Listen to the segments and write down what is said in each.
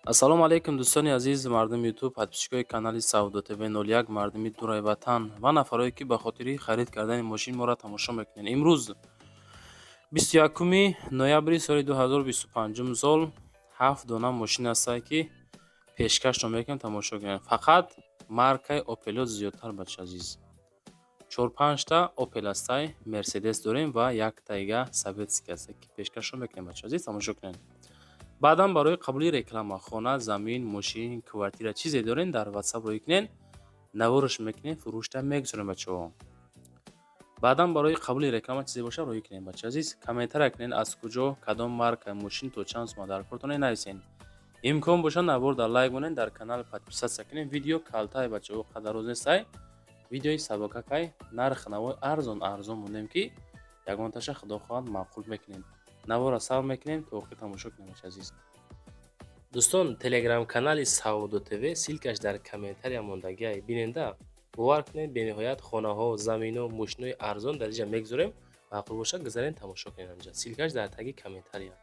Ассалому алайкум, дӯстони азиз, мардуми Ютуб, подписчикои канали Савдо ТВ 01, мардуми дураи ватан ва нафарое, ки ба хотири харид кардани мошин моро тамошо мекунед. Имрӯз 21 ноябри соли 2025 сол ҳафт дона мошин ҳастае, ки пешкашро мекунем, тамошо кунед. Фақат маркаи Опело зиёдтар, бача азиз. Чор-панҷта Опел ҳастай, Мерседес дорем ва яктайга советский ҳастай, ки пешкашро мекунем, бача азиз, тамошо кунед. Баъдан барои қабули реклама, хона, замин, мошин, квартира, чизе дорен, дар WhatsApp рӯй кунед, навораш мекунем, фурӯшта мегузорем, бачаҳо. Баъдан барои қабули реклама чизе боша, рӯй кунед, бача азиз, комментария кунед, аз куҷо, кадом марка мошин, то чанд сума дар кортоне нависен. Имкон боша, навор дар лайк монед, дар канал подписаться кунед. Видео калтае, бачаҳо, қадар роз нестай. Видеои сабакакай, нарх навои арзон арзон мондем, ки ягонташа худо хоҳад маъқул мекунем. Навора сабр мекунем, то охир тамошо кунем, бача азиз. Дӯстон, телеграм-канали Савдо ТВ, ссылкаш дар комментария мондагиай, биненда. Бовар кунед, бениҳоят хонаҳо, замино, мошинои арзон дар инҷа мегузорем. Маъқул бошад, гузарен, тамошо кунед анҷа. Ссылкаш дар таги комментария.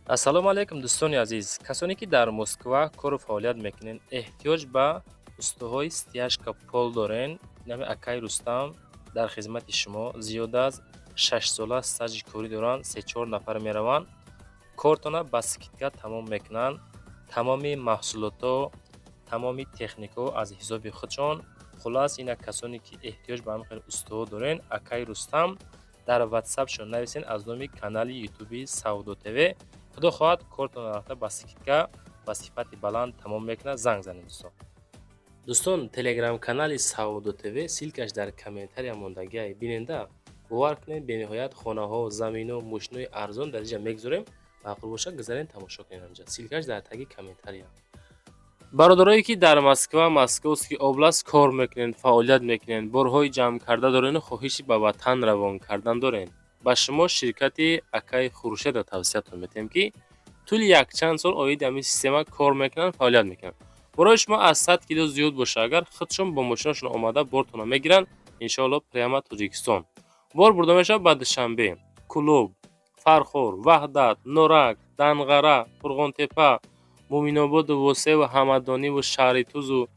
Ассалому алайкум, дӯстони азиз. Касоне ки дар Москва кору фаъолият мекунед, эҳтиёҷ ба устоҳои стяжка пол дорен, нами акай Рустам дар хизмати шумо. Зиёда аз 6 сола стажи корӣ доранд, се-чор нафар мераванд, кортона ба скидка тамом мекунанд. Тамоми маҳсулотҳо, тамоми техникаҳо аз ҳисоби худшон. Хуллас, инак, касоне ки эҳтиёҷ ба ҳамин хел устоҳо дорен, акай Рустам дар ватсапшон нависен аз номи канали ютуби Савдо ТВ. Худо хоҳад, кортона рафта ба скидка, ба сифати баланд тамом мекунад. Занг занед, дӯстон. Дӯстон, телеграм-канали Савдо ТВ, ссылкаш дар комментария мондагиай, биненда. Бовар кунед, бениҳоят хонаҳо, замино, мошинои арзон дар инҷа мегузорем. Маъқул бошад, гузарен, тамошо кунед анҷа. Ссылкаш дар таги комментария. Бародарое, ки дар Москва, Московский область кор мекунед, фаъолият мекунед, борҳои ҷамъ карда дорену хоҳиши ба ватан равон кардан доред, ба шумо ширкати акаи Хуршедро тавсиятон метиҳем, ки тӯли якчанд сол оиди ҳамин система кор мекунанд, фаъолият мекунанд. Борои шумо аз 100 кило зиёд боша агар, худшон бо мошинашон омада бортонро мегиранд, иншоалло, прямо Тоҷикистон. Бор бурда мешавад ба Душанбе, Кӯлоб, Фархор, Ваҳдат, Норак, Данғара, Қурғонтепа, Муъминободу Восеву Ҳамадониву Шаҳритузу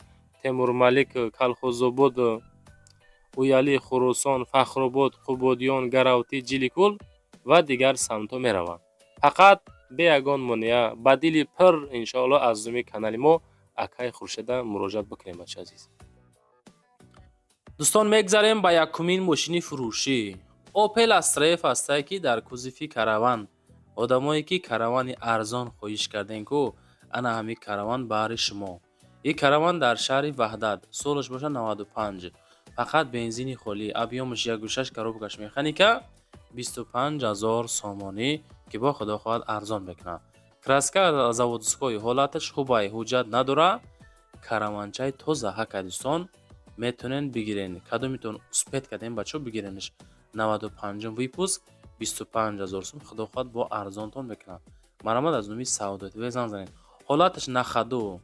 Темурмалик, Калхозободу Уяли, Хуросон, Фахробод, Қубодиён, Гаравтӣ, Ҷиликул ва дигар самтҳо мераванд. Фақат бе ягон монеа, ба дили пир, иншоалло, аз номи канали мо акаи Хуршеда муроҷиат бикунем, бача азиз. Дӯстон, мегзарем ба якумин мошини фурӯшӣ. Опел Астра Ф ҳастае, ки дар кузови караван. Одамое, ки каравани арзон хоҳиш кардем ку, ана ҳамин караван баҳри шумо. Ин караван дар шаҳри Ваҳдат, солаш бошад 95, фақат бензини холӣ, объёмаш 1,6, коробкаш механика, 25 000 сомонӣ, ки бо худо хоҳад арзон мекунад. Краска заводской, ҳолаташ хубай, ҳуҷҷат надора, караванчаи тоза ҳака, дӯстон, метавонед бигирен. Кадомитон успеть кардем, бачаҳо, бигиренаш. 95-ум выпуск, 25 000 сум, худо хоҳад, бо арзонтон мекунад. Марҳамат, аз номи Савдо ТВ занг занед. Ҳолаташ на ходу.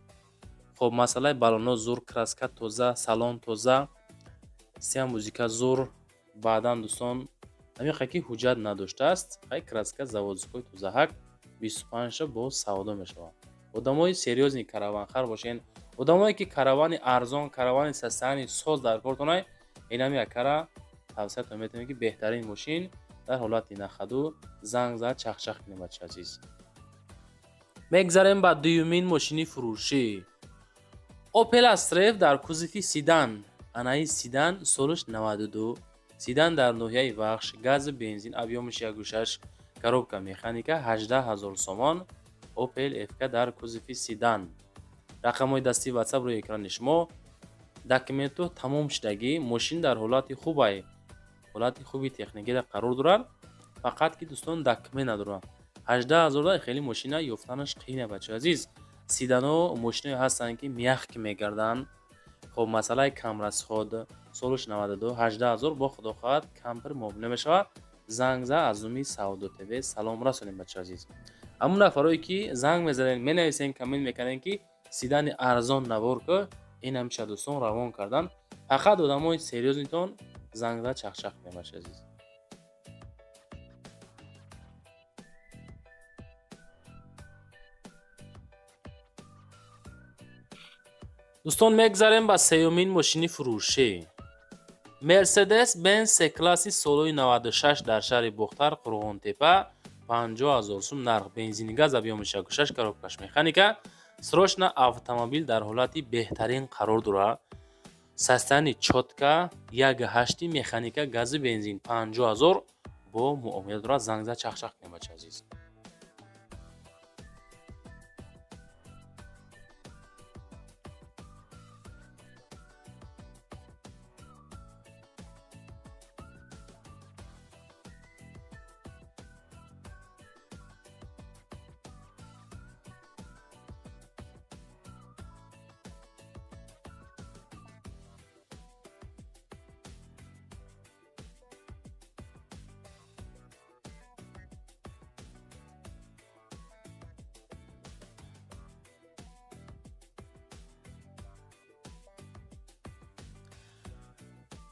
Хоб, масъалаи баллоно зур, краска тоза, салон тоза, система музыка зур. Баъдан, дӯстон, ҳамин ки ҳуҷҷат надоштааст, хай, краска заводской, тозаҳак, 25-та боз савдо мешавад. Одамои серьёзный караванхар бошен, одамое, ки каравани арзон, каравани состоянии соз дар кортонай, инами акара тавсиятон метавонем, ки беҳтарин мошин дар ҳолати на ходу. Занг зад, чахчах кунем, бача азиз. Мегзарем ба дуюмин мошини фурӯшӣ. Опел Астра Ф дар кузови седан. Анаи седан, солаш 92, седан, дар ноҳияи Вахш, газу бензин, объёмаш 1,6, коробка механика, 18 000 сомон. Опел ФК дар кузови седан. Рақамҳои дастии ватсап рӯи экрани шумо. Документҳо тамом шудагӣ, мошин дар ҳолати хубай, ҳолати хуби техникида қарор дорад, фақат ки, дӯстон, документ надорад. 18 000 хеле мошина ёфтанаш қийна, бачаи азиз. Седано мошиное ҳастанд, ки мягкий мегарданд. Хоб, масъалаи камрасход, солаш 92, 18 000, бо худо хоҳад, камтар муомила мешавад. Занг зад, аз номи Савдо ТВ салом расонем, бачаи азиз. Ҳамун нафарое, ки занг мезанед, менависен, коммент мекардем, ки седани арзон навор ку, ин ҳамиша, дӯстон, равон кардан. Фақат одамои серьёзнитон занг зад, чахчах кунем, бачаи азиз. Дӯстон, мегзарем ба сеюмин мошини фурӯшӣ. Мерседес Бенз С класси солҳои 96 дар шаҳри Бохтар, Қурғонтепа, 50 000 сум нарх, бензини газ, объёми 6, коробкаш механика. Срочно автомобил дар ҳолати беҳтарин қарор дорад. Состояние чётко, 1,8 механика, гази бензин, 50 000 бо муомила дорад. Занг зад, чахчах кунем, бача азиз.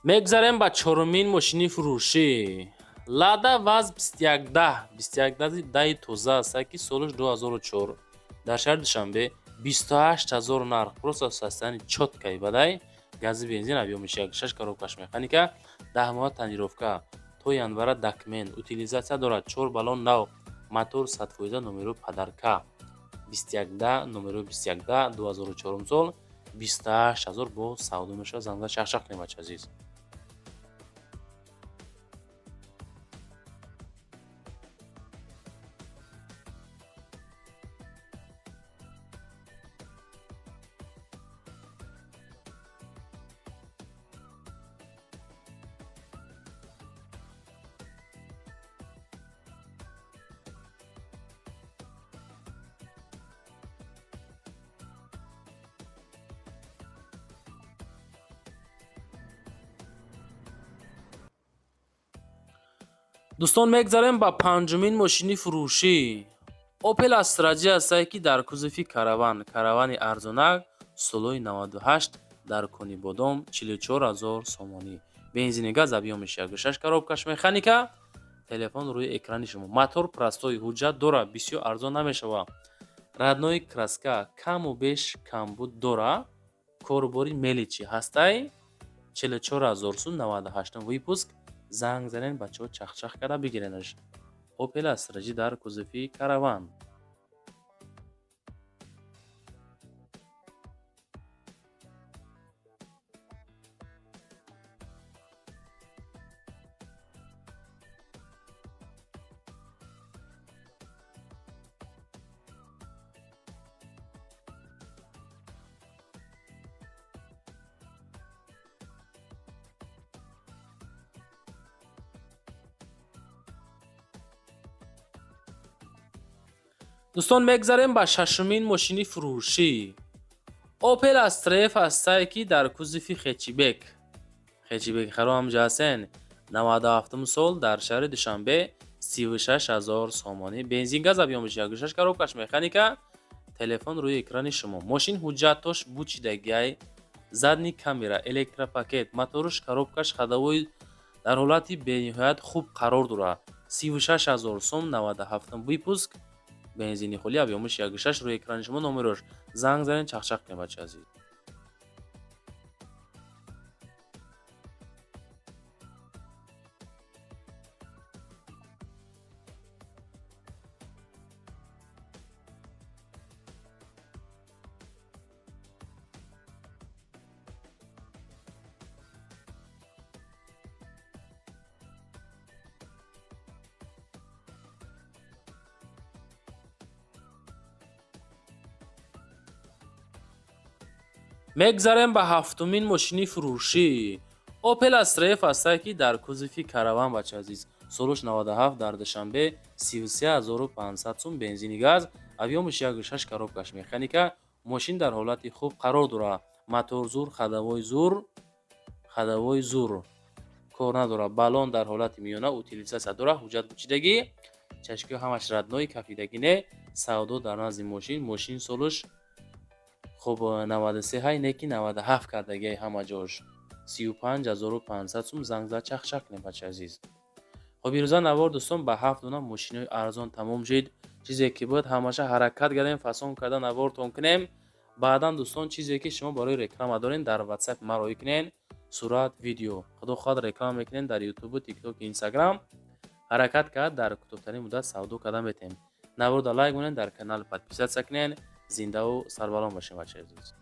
Мегзарем ба чорумин мошини фурӯшӣ. Лада ВАЗ 2110, 2110 тоза аст, ки солаш 2004, дар шаҳри Душанбе, 28 000 нарх. Просто состояние чёткой бадай, гази бензин, объёми 6, коробкаш механика, 10 моҳа тонировка, то январа документ, утилизация дорад, 4 баллон нав, мотор 100%, номеро подарка. 2110, номеро 2110, 2004 сол, 28 000 бо савдо мешавад. Занг зад, чахчах кунем, бача азиз. Дӯстон, мегзарем ба панҷумин мошини фурӯшӣ. Opel Astra J ҳастае, ки дар кузови караван, каравани арзонак, солҳои 98, дар Конибодом, 44 000 сомонӣ. Бензини газ, объёми 6, коробкаш механика, телефон рӯи экрани шумо. Мотор простой, ҳуҷҷат дорад, бисёр арзон намешавад. Родной краска, каму беш камбуд дора, корбори мелочи ҳастай, 44 000 сум, 98 выпуск. Занг занен, бачаҳо чахчах карда бигиренаш. Opel Astra J дар кузови караван. Дӯстон, мегзарем ба шашумин мошини фурӯшӣ. Opel Astra F ҳастае, ки дар кузови хэтчбек. Хэтчбек харо ҳамҷа ҳастен. 97 сол, дар шаҳри Душанбе, 36 000 сомонӣ. Бензин газ, объёми 6, коробкаш механика, телефон рӯи экрани шумо. Мошин ҳуҷҷатош бучидагиай, задний камера, электропакет, моторуш, коробкаш, ходовой дар ҳолати бениҳоят хуб қарор дорад. 36 000 сом, 97 выпуск, бензини холӣ, объёмаш 1,6, рӯи экрани шумо номерош. Занг занед, чахчах кунед, бача азиз. Мегзарем ба ҳафтумин мошини фурӯшӣ. Opel Astra F ҳастае, ки дар кузови караван, бача азиз. Солаш 97, дар Душанбе, 33 500 сум, бензини газ, объёмаш 1,6, коробкаш механика, мошин дар ҳолати хуб қарор дорад. Мотор зур, ходовой зур, ходовой зур. Кор надорад. Баллон дар ҳолати миёна, утилизация дорад, ҳуҷҷат кучидагӣ, чашкиҳо ҳамаш родной, кафидагӣ не, савдо дар назди мошин, мошин солаш хуб 93 ҳай, не ки 97 кардагиай ҳама ҷош. 35 500 сум, занг зад, чахчах кунем, бача азиз. Хоб, ирӯза навор, дӯстон, ба ҳафт дона мошинои арзон тамом шид. Чизе ки буд, ҳамаша ҳаракат кардем, фасон карда навортон кунем. Баъдан, дӯстон, чизе ки шумо барои реклама дорен, дар WhatsApp ма роӣ кунен, сурат, видео. Худо хоҳад, реклама мекунем дар Ютубу, Тикток, Инстаграм. Ҳаракат кард, дар кӯтоҳтарин муддат савдо карда метем. Наворда лайк монед, дар канал подписаться кунен. Зиндаву сарбаланд бошем, бачаи азиз.